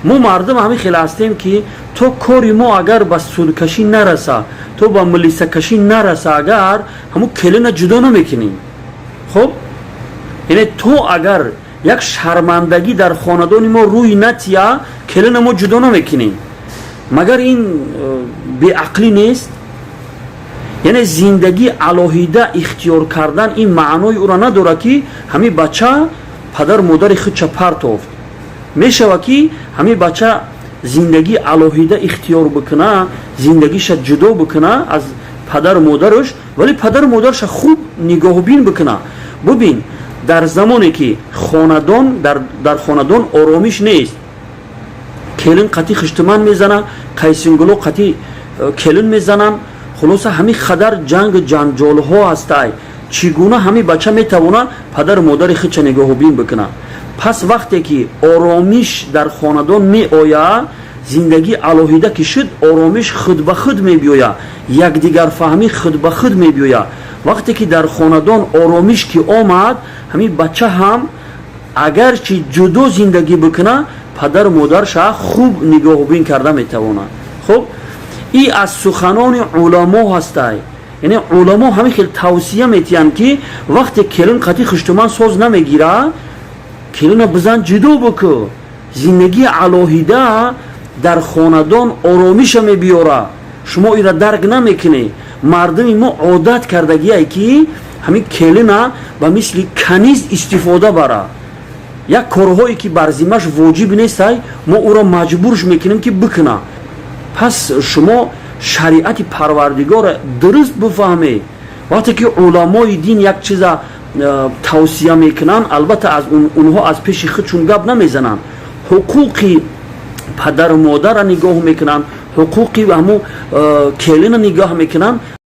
Мо мардум ҳамин хел ҳастем, ки то кори мо агар ба сулкашӣ нараса, то ба милисакашӣ нараса, агар ҳамун келина ҷудо намекунем. Хуб, яъне то агар як шармандагӣ дар хонадони мо рӯй натия, келина мо ҷудо намекунем. Магар ин беақлӣ нест? Яъне зиндагӣ алоҳида ихтиёр кардан ин маънои ӯро надорад, ки ҳамин бача падару модари худша партофт. Мешавад, ки ҳамин бача зиндагӣ алоҳида ихтиёр бикуна, зиндагиша ҷудо бикуна аз падару модараш, вале падару модараша хуб нигоҳубин бикуна. Бубин, дар замоне ки хонадон дар хонадон оромиш нест, келин қатӣ хиштуман мезана, қайсингуло қатӣ келин мезананд, хулоса, ҳамин қадар ҷангу ҷанҷолҳо ҳастай, чӣ гуна ҳамин бача метавона падару модари худша нигоҳубин бикуна? Пас вақте ки оромиш дар хонадон меояд, зиндагӣ алоҳида ки шуд, оромиш худ ба худ мебиёяд, якдигарфаҳмӣ худ ба худ мебиёяд. Вақте ки дар хонадон оромиш ки омад, ҳамин бача ҳам агарчи ҷудо зиндагӣ бикуна, падару модарша хуб нигоҳубин карда метавонад. Хуб, и аз суханони уламо ҳастай. Яъне уламо ҳамин хел тавсия метиҳанд, ки вақте келин қатӣ хуштуман соз намегира, келина бизан, ҷудо бикӯ. Зиндагии алоҳида дар хонадон оромиша мебиёра. Шумо ира дарк намекунед. Мардуми мо одат кардагие, ки ҳамин келина ба мисли каниз истифода бара. Як корҳое ки бар зиммаш воҷиб нестай, мо ӯро маҷбурш мекунем, ки бикуна. Пас шумо шариати Парвардигора дуруст бифаҳмед. Вақте ки уламои дин як чиза тавсия мекунанд, албатта, аз онҳо аз пеши худшон гап намезананд. Ҳуқуқи падару модарра нигоҳ мекунанд, ҳуқуқи ҳамун келина нигоҳ мекунанд.